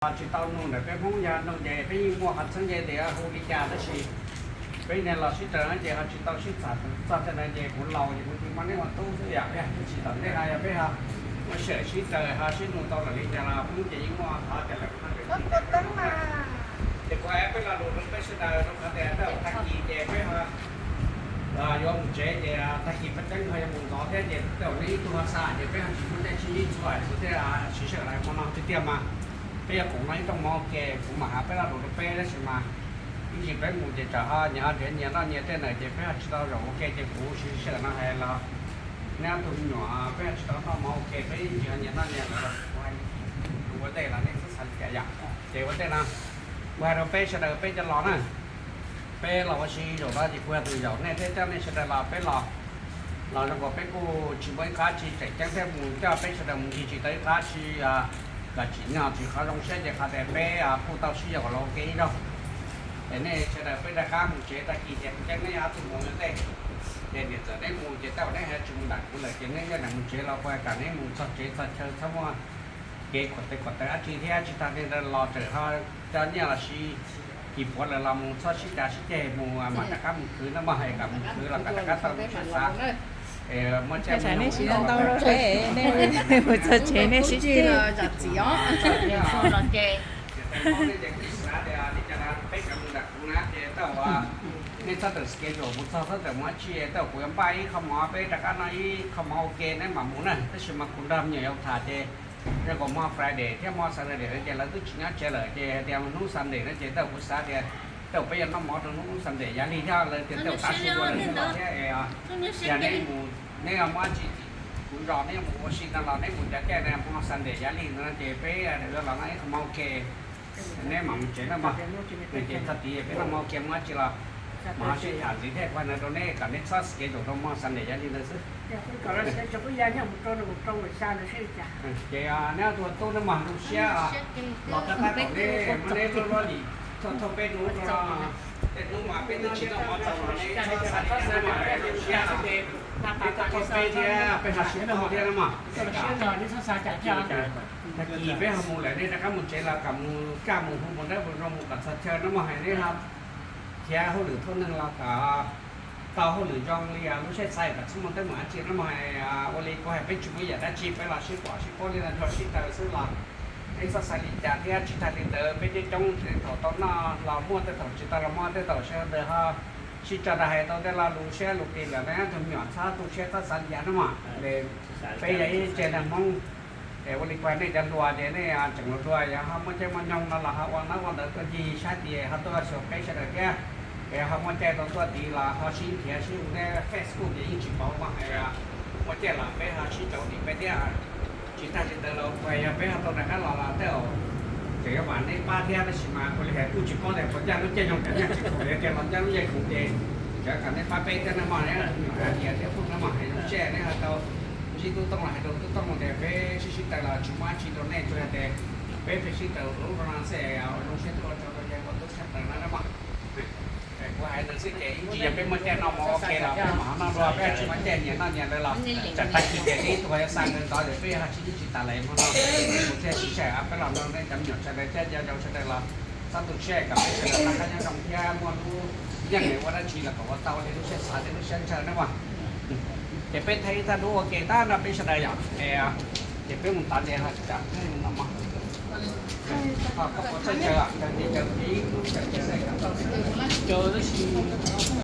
Tsis tau nug ntawm peb Hmoob, yog nug ces peb yeej muaj qhov txheeb ze tias hu li cas, tab sis peb niaj los sib raws no ces ho tsis tau sib txawb txog tej ntawd ces kuv laus ces kuv thiaj muab neb ua tub xwb yom. Tab sis tom ntej no yog peb ho muaj sij hawm sib raws ho sib nug tau lawm li cas los Hmoob ces yeej muaj qhov cov lawm. Ces kuv hais peb lo lus rau peb sawv daws rau qhov tias tej zaum tag kis ces peb ho yuav mus tsev ces tag kis peb teeb ho yuav mus ntxov thiab ces tej zaum neb ib tug ho xa ces peb ho tsis muaj caij tshij ib txhua txhua thiab, siv sij hawm lawm hmo no tiag tiag mas peb yuav koom no ib rooj mov ua ke, kuv mam hais peb lo lus rau peb tab sis mas ib ntsis peb mus ces tsam ho nyias ho nrhiav nyias noj nyias tej ntawd ces peb ho tsis tau zaum ua ke ces kuv siv sij hawm no hais los neb ob tug me nyuam peb ho tsis tau noj mov ua ke, peb ib ntsis ho nyias noj nyias lawm los kuv hais ua ntej los neb txhob xav li cas yom. Ces ua ntej no kuv hais rau peb sawv daws peb cov los na, peb los ua si zaum no ces kuv yog tus zaum nej thiab coj nej sawv daws los peb los, los zoo nkaus peb kuj tsis muaj ib qab tsi tseem ceeb thiab mus coj peb sawv daws mus ncig tsis tau ib qab tsi, kom tsim nyog tsis qhov zoo siab ces qhov tias peb kuj tau sib yaum los ua ke ib zaug. Ces nej sawv daws peb rov qab mus tsev tag kis ces kuv coj neb ob tug mus ua ntej. Ces niam txawm neb mus ces tej zaum neb ho tsis mus nram kuv lawm ces neb nyob nram mus tsev los kuv hais kom neb mus txog tsev txog chaw txhob muaj kev khuam tes khuam taw dab tsi thiab tsis tag li ntawd los txawm ho coj nyiaj los sis kis puav lawm los mus txhob sib cav sib ceg mus mam rov qab mus khwv na mog, es kom mus khwv los kom rov qab tau lub siab xav. Muab caij mus ntau rau peb, nej mus txog tsev nej sib ceg. Xav tias li cas peb cov mus nram kuv na ces tej zaum nej txhob tawm schedule mus txog txhob tawm mus dab tsi, tej zaum kuv yuav npaj ib qho mov peb rov qab noj ib qho mov ua ke neb mam mus na. Tab sis mas kuv nrog me nyuam yaus tham ces zoo nkaus hmo Friday thiab hmo Saturday no ces lawv twb tsis nyob tsev lawm ces hais tias hnub Sunday no ces tej zaum kuv xav tias tej zaum peb yuav noj mov rau hnub Sunday yav lig thiab lawv tias tej zaum tav su ua lawv thiab es yog neb mus neb muaj dab tsi kuv nrog neb mus ua si no los neb mus cov caij hmo Sunday yav lig no ces peb yuav los noj ib qho mov ua ke neb mam mus tsev na mog. Ces txog tid peb noj mov ua ke muaj dab tsi los mam ho sib tham ntxiv thiab kuv hais no rau neb kom neb txhob schedule rau hmo Sunday yav lig ntawd xwb. Ces neb ob tug tub neb mog zoo siab los rau qab tom neb muab neb luaj luaj li thauj thauj peb rau tej hnub mas peb twb tsis noj mov txaus los neb txhob xav li cas na mog, zoo siab los peb thauj thauj peb thiab peb ho sib noj thiab na mog. Tag kis peb ho mus lawm nej rov qab mus tsev los kom mus kaj mus hu mus dawb mus zoo mus kom txhos chaw na mog, hais neb ho khiav hauj lwm thauj neeg los kom tau hauj lwm zoo li lub siab xav kom txhob muaj teeb meem dab tsi na mog. Ua li kuv hais peb tsis muaj yam dab tsi peb los sib pom sib paub li no nrog sib raws xwb los neb txhob xav li cas thiab tsis tag li ntawd peb coob coob tej thaum tau noj los muaj tej thaum tsis tau los muaj tej thaum sawv daws ho sib tso rau hais tau tej lo lus siab lus qis lawm ne, tus me nyuam txhob tu siab txhob xav li cas na mog. Peb yog ib tsev neeg Hmoob es ua li kuv hais nej cov hluas ces nej tseem hluas hluas yog ho muaj caij muaj nyoog no los ho ua ntaub ua ntawv tuaj ncig saib tias ho tuaj xyuas peb sawv daws thiab. Es ho muaj caij tau tuaj tid los ho sib nrhiav sib hu thiab Facebook ces yeej tsis paub mog. Muaj caij los peb ho sib tsaus ntiv peb thiab. Tsis tag li ntawd los uas yog peb ho tau rov qab los los tej zaum tseem yuav vam neb pab thiab, tab sis mas ua li hais kuj tsis paub tias puas ncaj lub caij nyoog cov nyiaj tsis khoom, yog tias los ncaj lub caij khoom ces tseem kom neb pab peb thiab na mog. Neb tus me nyuam Adia thiab Fooj na mog, hais zoo siab neb ho tau ntsib tub Tooj los hais rau tub Tooj tias peb sib sib raws los tsis muaj dab tsi rau nej, tsuas yog tias peb pheej sib raws lub rau no xwb, zoo siab tuaj ua tsaug rau yawg ua tub tshaj plaws no na mog. Kuv hais ntawd xwb ces ib ntsis yog peb muaj caij noj mov ua ke los peb mam ho noj dua, peb tsis muaj caij nyias noj nyias lawm los tsam tag kis ces neb ib tug ho yuav xa nkawd ntxov ces peb ho sib tsis tas lawm hmo no. Kuv thiaj sib sij hawm peb los nrog nej cov me nyuam sawv daws thiab cov yau sawv daws los txhob tu siab, kom peb sawv daws noj qab nyob zoo thiab muaj lub nyeej ua dab tsi los kom ua tau li lub siab xav thiab lub siab ntshaw na mog. Ces peb thaij ib thaj dub ua ke tag nrho peb sawv daws yom. Ces peb mus tod ces ho tsam peb mus noj mov. Koj puas txawj caws, caws ces caws ib lub caws ces xav kom tau caws tab sis